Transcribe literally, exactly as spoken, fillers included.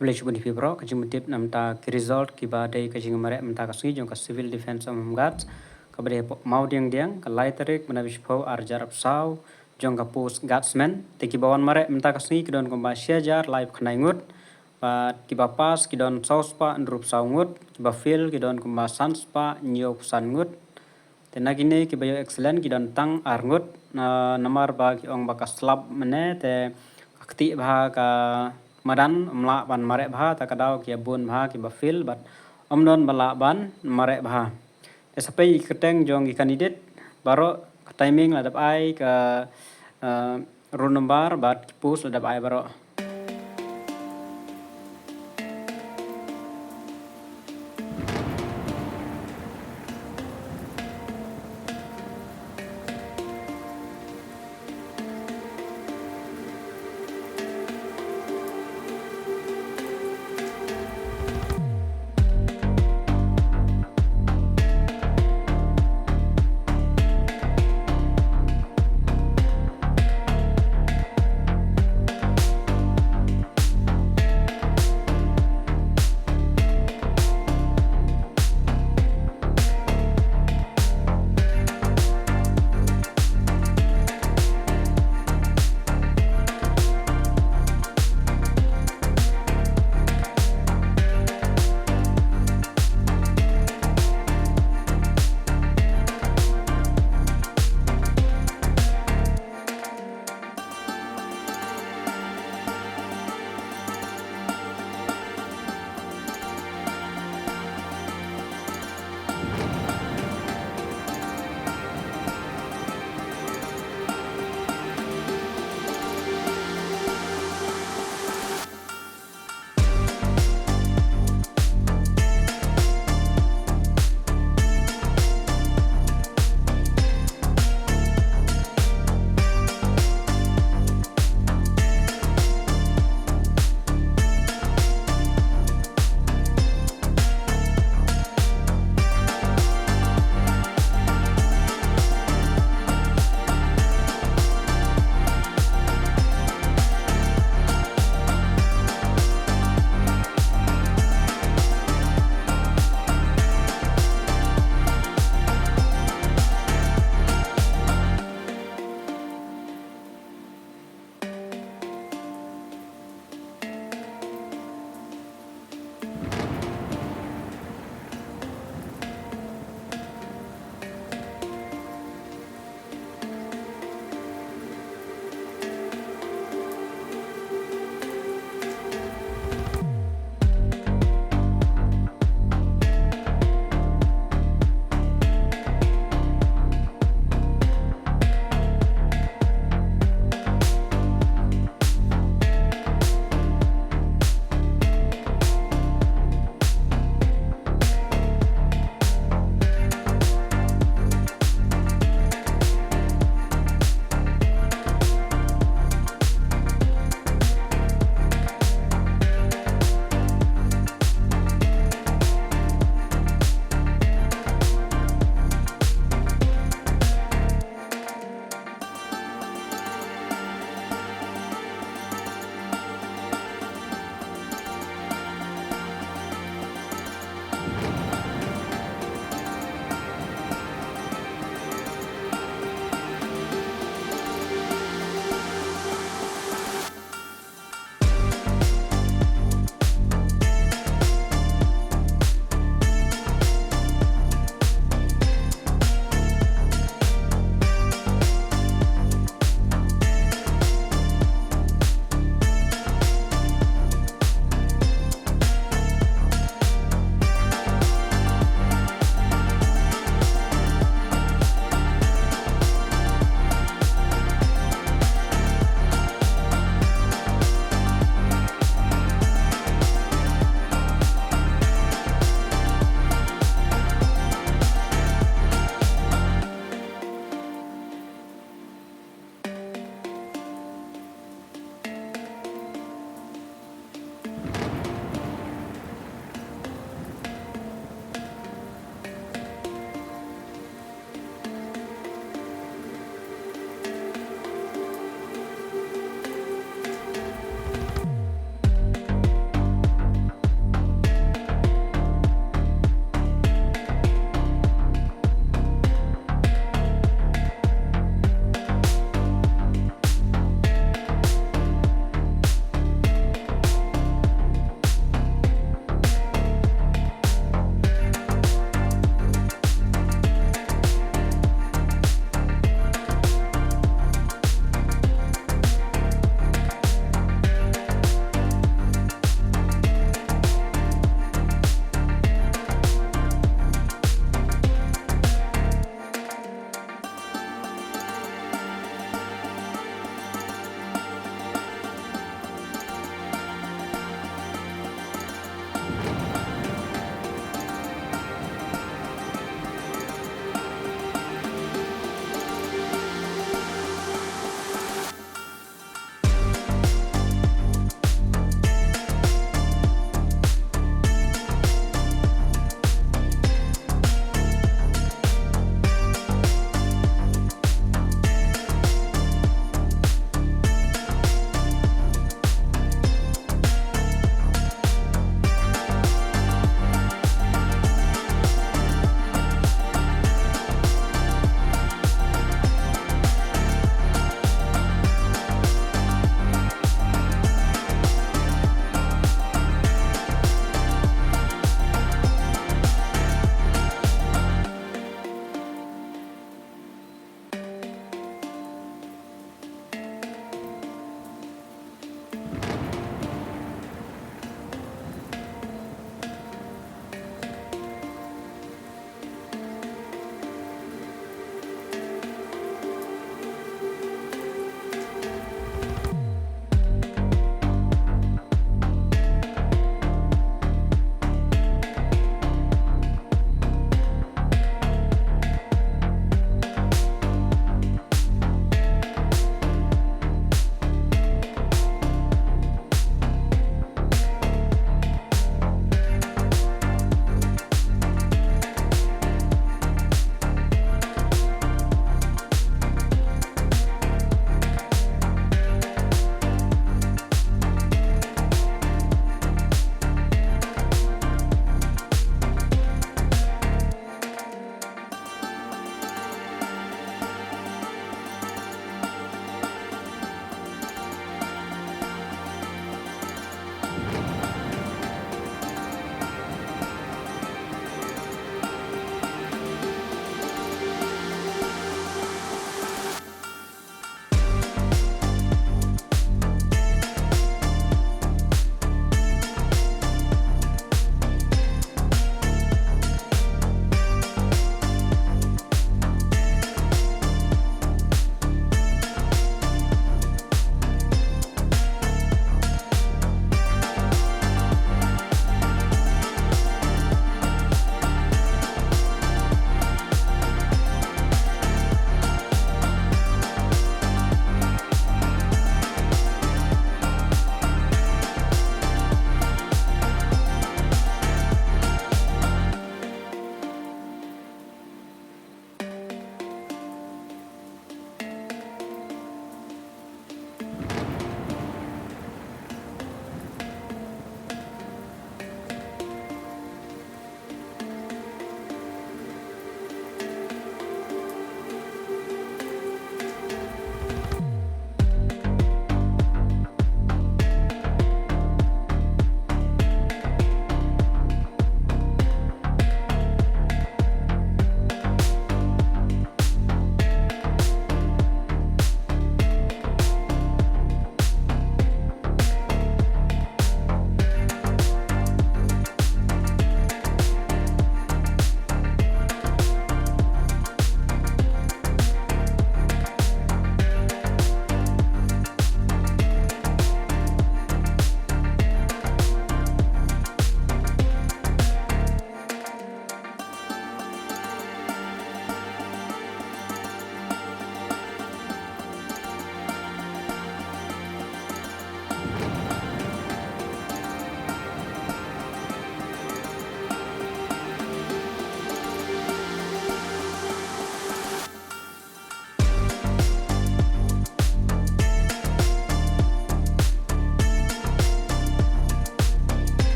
Khublei shibun ïa phi baroh. Ka jingpyntip namar ki result kiba dei ka jingmareh mynta ka sngi jong ka Civil Defence and Home Guards, kaba dei hapoh Mawdiangdiang, ka lai tarik mynta ka bnai shiphew, ar hajar arphew saw, jong ka post Guardsman. Te kiba wan mareh mynta ka sngi ki don kumba shi hajar laiphew khyndai ngut, bad kiba pass ki don saw spah hynriewphew saw ngut, kiba fail ki don kumba san spah hynñiewphew san ngut. Te na kine kiba ïoh excellent ki don tang ar ngut, na, namar ba ki ong ba ka slap mynne te ka ktieh bha ka madan, ym lah ban mareh bha, ta ka daw ki ïa bun bha kiba fail, bad ym don ba lah ban mareh bha. Te sa peit ïa ki kyrteng jong ki candidate baroh, ka timing la dep ai, ka, eh, roll number bad ki post la dep ai baroh.